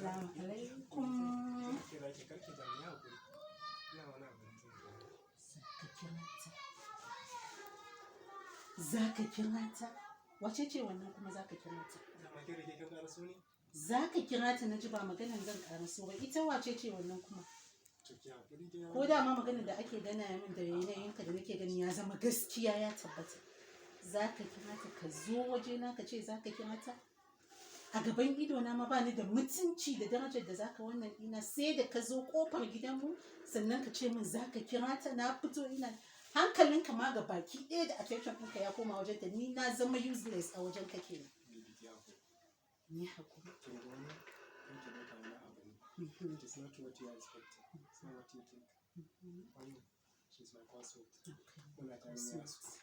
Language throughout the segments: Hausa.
Assalamu alaikum. Kira ki, karki da ni, hakuri. Ina wani abu ne zan kira. Za ka kira ta? Za ka kira ta? Wace ce wannan kuma za ka kira ta? Dama ke rike kin ƙaraso ne? Za ka kira ta na ji, ba maganan zan ƙaraso ba. Ita wace ce wannan kuma? To, ki hakuri dai. Ko dama maganar da ake gana min da yanayinka da nake gani ya zama gaskiya, ya tabbata. Za ka kira ta, ka zo wajena ka ce za ka kira ta? A gaban idona ma ba ni da mutunci da darajar da zaka wannan ɗina, sai da ka zo kofar gidanmu sannan ka ce min za ka kira ta. Na fito ina hankalinka ma ga baki ɗaya da attention ɗinka ya koma wajen ta, ni na zama useless a wajen ka kenan. Baby, ki hakuri. Ni hakuri? Kin ga wannan? Kar ki ɗauka wani abu ne. It is not what you are expecting. It's not what you think. Wannan, she's my classmate. Muna tare ne a school.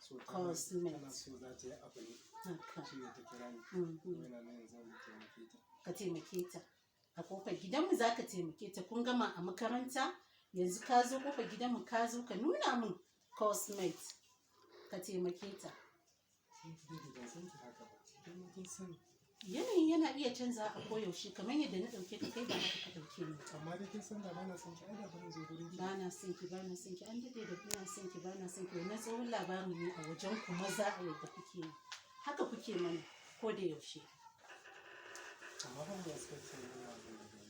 So Classmate. tana so za ta yi abu ne. Shi ne ta kira ni. Yana nan yanzu mu taimake ta. Ka taimake ta a kofar gidanmu? Za ka taimake ta, kun gama a makaranta, yanzu ka zo kofar gidanmu, ka zo ka nuna min classmate, ka taimake ta. Baby, ban san ki haka ba. Kai ma kin sani. Yanayi yana iya canza a koyaushe. Kamar yadda na ɗauke ka, kai ba haka ka ɗauke ni ba. Amma dai kin san da bana son ki, ai da ban zo gurin ki. Ba na son ki, ba na son ki, an daɗe da ina son ki, ba na son ki. Wannan tsohon labarin ne a wajen ku maza, a yadda kuke yi, haka kuke mana ko da yaushe. Amma ban da expecting wani abu daga